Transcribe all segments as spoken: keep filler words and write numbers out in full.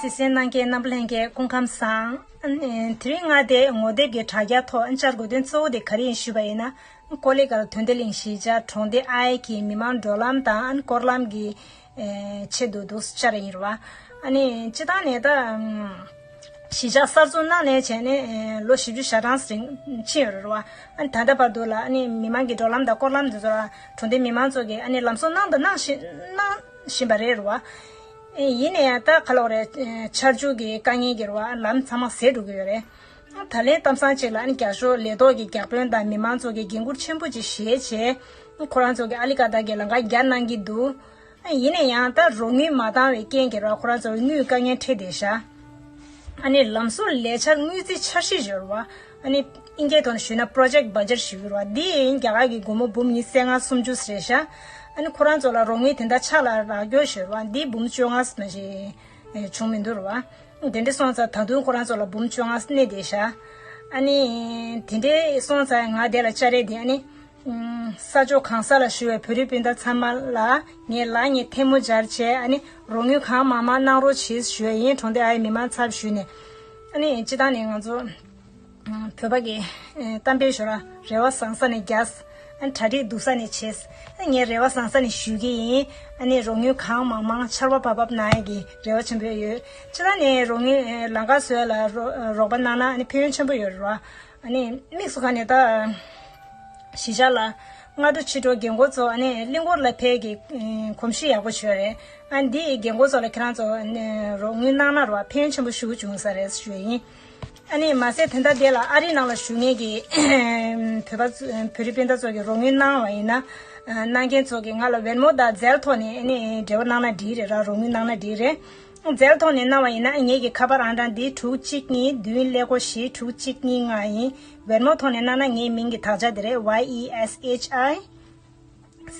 གསན་གནང་མཁན་རྣམ་པ་ལྷན་རྒྱས་སྐུ་ཁམས་བཟང་། ཨ་ནི་དེ་རིང་ང་དེ་ངོ་དེབ་ཀྱི་དྲ་རྒྱ་ཐོག་བཅར་དགོས་དོན་གཙོ་བོ་དེ་ག་རེ་ཡིན་ཞུས་པ་ཡིན་ན། ཀོ་ལི་གྷལ་དོན་ལྡན་གླིང་གཞིས་ཆགས་གྲོང་སྡེ་ཨའི་གི་མི་མང་འགྲོ་ལམ་དང་སྐོར་ལམ་གྱི་ཆེད་དུ་འདུག་བཅར་ཡིན་རེད་བ། ཨ་ནི་སྤྱི་བཏང་ནས་ད་གཞིས་ཆགས་གསར་འཛུགས་གནང་ནས་བྱས་ནས་ལོ་བཞི་བཅུ་ཞེ་གྲངས་རིང་ཕྱིན་ཡོད་རེད་བ། ཨ་ནི་ད་ལྟ་བར་དུ་ལ་ཨ་ནི་མི་མང་གི་འགྲོ་ལམ་དང་སྐོར་ལམ་འདི་ཚོ་ལ་གྲོང་སྡེ་མི་མང་ཚོ་གིས་ཨ་ནི་ལམ་བཟོ་གནང་དང་གནང་བཞིན་གནང་བཞིན་པ་རེད་རེད་བ། ཡིན་ནའི་ད་ག་ལབ་རེད། ཆར་ཆུ་གི་དཀའ་ངལ་གྱིས་རེད་བ། ལམ་ཚང་མ་ཟད་འགྲོ་གི་ཡོད་རེད། ད་ལན་གཏམ་བཟང་ཅིག་ལ་ཨ་ནི་རྒྱ་ཤོག་ལས་ཐོག་གི་བརྒྱ་དཔོན་དང་མི་མང་ཚོ་གིས་འགན་ཁུར་ཆེན་པོ་ཅིག་བཞེས་བྱས། ཁོ་རང་ཚོ་གིས་ཨ་ལི་ཀ་ཏ་གི་ལམ་ཁ་རྒྱག་གནང་གི་འདུག་ཡིན་ན་ཡང་ད་རོགས་དངུལ་མ་བཏང་བའི་རྐྱེན་གྱིས་ར་ཁོ་རང་ཚོར་དངུལ་དཀའ་ངལ་འཕྲད་བསྡད་ཤག་ཨ་ནི་ལམ་བཟོ་ལས་འཆར་དངུལ་རྩིས་འཆར་གཞི་འབྱོར་བ། ཨ་ནི་ཨིན་སྐད་ཐོག་ནས་ཞུས་ན་པོ་རོ་ཇེག་ཊི་བྷ་ཇེ་ཊི་ཞུ་གི་རེད་བ། འདི་རྒྱ་གར་གྱི་སྒོར་མོ་འབུམ་ཉི་ཤུ་རྩ་ལྔ་སུམ་ཅུ་རེད་ཤག་ཨ་ནི་ཁོ་རང་ཚོ་ལ་རོགས་དངུལ་དེ་འདྲ་ཕྱག་ལ་རག་རྒྱུ་ཞུ་རེད་བ། འདི་འབུམ་བཅོ་ལྔ་མ་ཞིག་བྱུང་མི་འདུག་རེད་བ། དེ་འདྲ་སོང་ཙང་ད་དུང་ཁོ་རང་ཚོ་ལ་འབུམ་བཅོ་ལྔ་གནས་བསྡད་ཤག་ཨ་ནི་དེ་འདྲ་སོང་ཙང་ང་དེ་ལ་བཅར་རེས་དེ་ཨ་ནི། ས་ཕྱོགས་གང་ས་ལ་བཞུགས་པའི་བོད་རིགས་སྤུན་ཟླ་ཚང་མ་ལ་ངས་ལག་གཉིས་ཐལ་མོ་སྦྱར་བྱས་ཨ་ནི་རོགས་དངུལ་གང་མང་མང་གནང་རོགས་བྱེད་ཞུ་ཡ་ཡིན། གྲོང་སྡེ་ཨའི་མི་མང་ཚབ་ཞུས་ནས། ཨ་ནི་སྤྱི་བཏང་ནས་ང་ཚོ་བོད་པ་གི་གཏམ་དཔེ་ཞོར་རེ་བ་བཟང་ས་ནས་རྒྱག་ཨ་ནི་གྲ་སྒྲིག་སྡུག་ས་ནས་བྱེད། ཨ་ངས་རེ་བ་བཟང་ས་ནས་ཞུ་གི་ཡིན། ཨ་ནི་རོགས་དངུལ་གང་མང་མང་ཆར་པ་བབ་བབ་གནང་ཡ་གི་རེ་བ་ཆེན་པོ་ཡོད། སྤྱི་བཏང་ནས་རོགས་དངུལ་ལམ་ཁ་བཟོ་ཡ་ལ་རོགས་པ་གནང་ན་ཨ་ནི་ཕན་ཡོན་ཆེན་པོ་ཡོད་རེད་བ། ཨ་ནི་དམིགས་སུ་བཀར་ནས་ད་གཞིས་ཆགས་ལ་སྔ་དྲོ་ཕྱི་དྲོ་རྒན་འཁོགས་ཚོ་ཨ་ནི་གླིང་སྐོར་ལ་ཕེབས་ཀྱི་གོམས་གཤིས་ཡག་པོ་བྱོས་རེད། ཨ་འདི་རྒན་འཁོགས་ཚོ་ལ་ཁྱེད་རང་ཚོ་རོགས་དངུལ་གནང་ན་རོགས་ཕན་ཡོན་ཆེན་པོ་ཞེ་པོ་བྱུང་ས་རེད་ཞུ་ཡ་ཡིན། ཨ་ནི་མ་ཟད་དེ་འདྲ་དེ་ལ་ཨ་རིའི་ནང་ལ་བཞུགས་མཁན་གྱི་བོད་པ་ཚོ་བོད་རིགས་སྤུན་ཟླ་ཚོ་གིས་རོགས་དངུལ་གནང་བ་ཡིན་ན། གནང་མཁན་ཚོ་གིས་ང་ལ་ཝེན་མོ་དང་ཛེལ་ཐོག་ནས་ཨ་ནི་འབྲེལ་བ་གནང་ན་འགྲིག་རེད་ར། རོགས་དངུལ་གནང་ན་འགྲིག་རེད། ཛེལ་ཐོག་ནས་གནང་བ་ཡིན་ན་ངེད་ཀྱི་ཁ་པར་ཨང་གྲངས་འདི་དྲུག་གཅིག་གཉིས་བདུན་ཀླད་ཀོར་བཞི་དྲུག་གཅིག་གཉིས་ལྔ་ཡིན། ཝེན་མོ་ཐོག་ནས་གནང་ན་ངའི་མིང་གི་དག་ཆ་འདི་རེད། ཝའི་ཨི་ཨེས་ཨེཆ་ཨའི་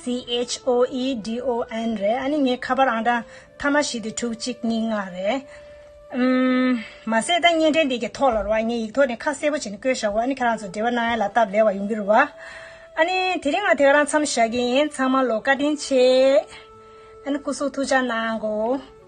སི་ཨེཆ་ཨོ་ཨི་ཌི་ཨོ་ཨེན་རེད། ཨ་ནི་ངའི་ཁ་པར་ཨང་གྲངས་མཐའ་མ་བཞི་དེ་དྲུག་གཅིག་གཉིས་ལྔ་རེད། ཨུམ། མ་ཟད་ད་བརྙན་འཕྲིན་འདི་གི་ཐོག་ལ་རེད་བ། ངས་ཡིག་ཐོག་ནས་ཁ་གསལ་པོ་བྱས་ནས་བཀོད་བཞག་གོ། ཨ་ནི་ཁྱེད་རང་ཚོ་འབྲེལ་བ་གནང་ཡ་ལ་སྟབས་ལེགས་པ་ཡོང་གི་རེད་བ། ཨ་ནི་དེ་རིང་ང་དེ་ག་རང་མཚམས་བཞག་གི་ཡིན། ཚང་མ་ལ་བཀའ་དྲིན་ཆེ། ཨ་ནི་སྐུ་གཟུགས་ཐུགས་ཅག་གནང་གོ།